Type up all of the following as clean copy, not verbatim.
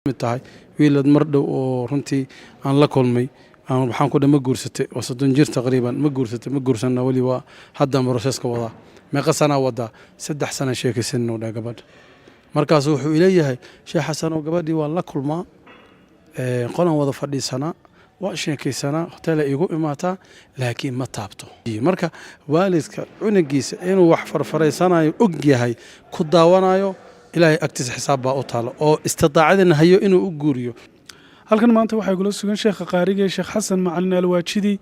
Mid tahay wiilad mar dhow oo runtii aan la kulmay, waxaan ku dhahay, "Ma guursatay?" Waa 30 jir taqriiban. "Ma guursatay?" "Ma guursanna weli, waa haddaan process-ka wadaa." "Meeqa sanaa wadaa?" "3 sana sheekaysanino," dhahay gabadha. Markaasu wuxuu ileeyahay, "Sheekh Xasanow, gabadhii waan la kulmaa, qolan wada fadhiisanaa, waa sheekaysanaa, hoteela iigu imaataa, laakiin ma taabto." Marka waalidka cunugiisa inuu wax farfaraysanayo og yahay, ku daawanayo, Ilaahay agtiisa xisaab baa u taalo oo istidaacadina hayo inuu u guuriyo. Halkan maanta waxaa igula sugan sheekha qaariga, Sheekh Xasan Macalin Alwaajidi,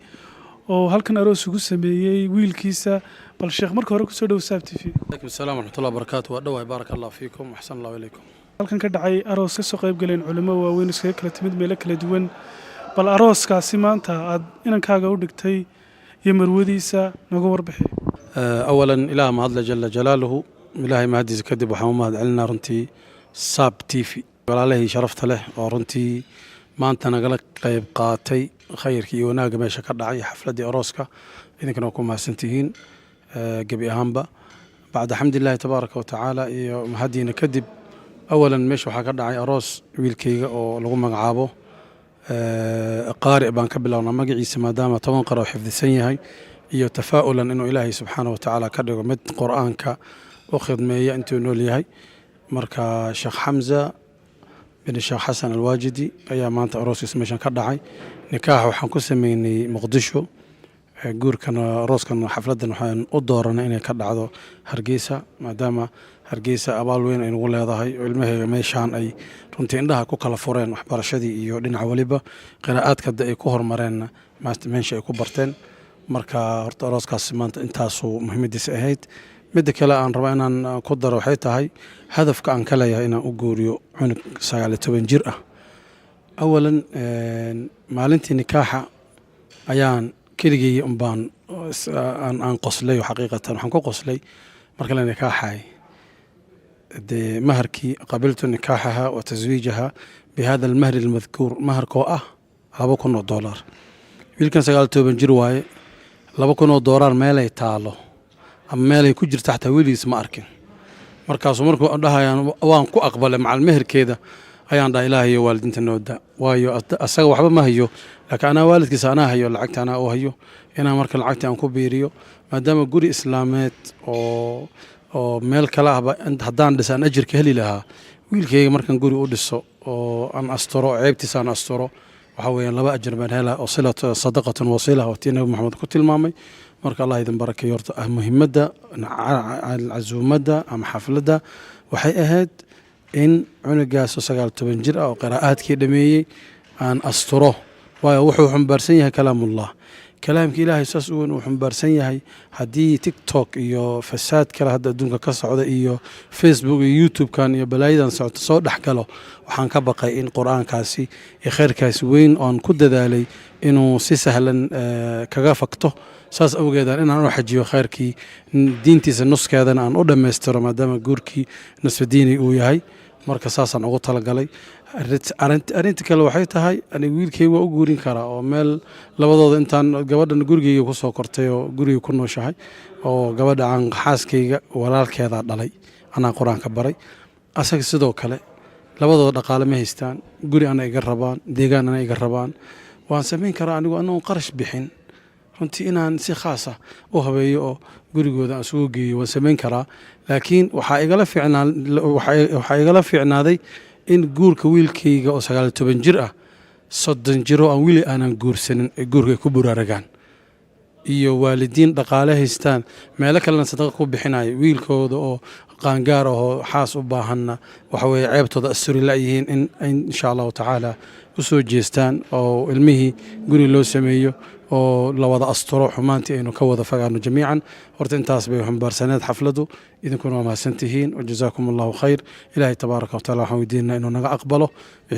oo halkan aroos ugu sameeyey wiilkiisa. Bal sheekh, marka hore kusoo dhow Saab TV. Alaykum asalaam waraxmatullahi wabarakaatu. Waa dhowahay, baaraka Allah fiikum, axsan Allahu ilaykum. Halkan ka dhacay aroos ka soo qayb galeen culimo waaweyn, iskaga kala timid meelo kala duwan. Bal arooskaasi maanta aad inankaaga u dhigtay iyo marwadiisa nooga warbixi. Awalan, Ilaah mahadle jala jalaaluhu. Ilaahay mahadiisa kadib, waxaan u mahad celinaa runtii Saab TV, walaalahii sharafta leh oo runtii maanta nagala qayb qaatay khayrkii iyo wanaagga meesha ka dhacay, xafladdii arooska. Idinkana waa ku mahadsantihiin gebi ahaanba. Bacda xamdilaahi tabaaraka wa tacaala iyo mahadiina kadib, awalan meesha waxaa ka dhacay aroos wiilkayga oo lagu magacaabo Qaari baan ka bilownaa magaciisa, maadaama 10 qara oo xifdisan yahay, iyo tafaa'ulan inuu Ilaahay subxaana wa tacaala ka dhigo mid Qur'aanka u khidmeeya intuu nool yahay. Marka Sheekh Xamza bin Sheekh Xasan Alwaajidi ayaa maanta arooskiisa meeshan ka dhacay. Nikaax waxaan ku sameynay Muqdisho, guurkana, arooskan, xafladdan waxaan u dooranay inay ka dhacdo Hargeysa, maadaama Hargeysa abaal weyn ay nagu leedahay oo ilmahayga meeshaan ay runtii indhaha ku kala fureen, waxbarashadii iyo dhinaca weliba qiraa'aadka hadda ay ku horumareenna meesha ay ku barteen. Marka horta arooskaas maanta intaasuu muhiimadiisa ahayd. Midda kale aan raba inaan ku daro waxay tahay hadafka aan ka leeyahay inaan u guuriyo cunug 19 jir ah. Awalan, maalintii nikaaxa ayaan keligay unbaan aan qoslay. Xaqiiqatan waxaan ku qoslay marka la nikaaxay, dee maharkii "qabiltu nikaaxaha wa taswiijaha bihada almahri almadkuur", maharkoo ah $2,000. Wiilkan 19 jir waaye. $2,000 meelay taalo ama meelay ku jirta xataa weligiis ma arkin. Markaasuu markuu dhahayaan "waan ku aqbalay macal meherkeeda", ayaan dhaha, "Ilaahayo, waalidiinta nooda." Waayo, asaga waxba ma hayo, laakiin anaa waalidkiisa, anaa hayo lacagta, anaa u hayo inaan marka lacagta aan ku biiriyo, maadaama guri islaameed oo meel kale ahba haddaan dhisa aan ajirka heli lahaa. Wiilkayga markaan guri u dhiso oo aan asturo, ceebtiisa aan asturo, waxaa weeyaan laba ajar baan helaa oo silatu sadaqatun wasila oo tii Nabi Maxamed ku tilmaamay. Marka Allah idin barakeeyo. Horta muhiimadda casuumadda ama xafladda waxay ahayd in cunugaasoo 19 jir ah oo qiraa'aadkii dhameeyey aan asturo, waayo wuxuu xumbaarsan yahay kalaamullah, kalaamka Ilaahay saas u weyn uu xumbaarsan yahay. Haddii TikTok iyo fasaad kale hadda adduunka ka socda iyo Facebook iyo YouTube-kan iyo balaayadan socto soo dhex galo, waxaan ka baqay in Qur-aankaasi iyo khayrkaasi weyn oon ku dadaalay inuu si sahlan kaga fakto. Saas awgeedaan inaan u xajiyo khayrkii diintiisa, nuskeedana aan u dhammaystiro, maadaama guurkii nusfa diini uu yahay. Marka saasaan ugu talagalay. Arrinta kale waxay tahay, aniga wiilkayga waa u guurin karaa oo meel labadooda intaan gabadhan gurigeyga ku soo kortay oo guriga ku nooshahay, oo gabadha aan xaaskayga walaalkeedaa dhalay, anaa Qur-aanka baray. Asaga sidoo kale, labadooda dhaqaale ma haystaan, guri ana iga rabaan, deegaan ana iga rabaan. Waan samayn karaa anigu anoon qarash bixin runtii inaan si khaas ah u habeeyo oo gurigooda aan isugu geeyo, waan samayn karaa. Laakiin waxaa igala fiicnaaday in guurka wiilkayga oo 19 jir ah, 30 jiro aan weli aanan guursanin, ay guurka ay ku buraaragaan, iyo waalidiin dhaqaale haystaan, meelo kalena sadaqa ku bixinaya, wiilkooda oo qaangaar ahoo xaas u baahanna, waxa weeye ceebtooda asturi la'yihiin, in insha Allahu tacaala u soo jeestaan oo ilmihii guri loo sameeyo oo la wada asturo, xumaantii aynu ka wada fogaano jamiican. Horta intaas bay xumbaarsaneed xafladdu. Idinkuna waa mahadsantihiin, wajazaakum Allahu khayr. Ilaahay tabaaraka wa taala waxaan weydiinaa inuu naga aqbalo.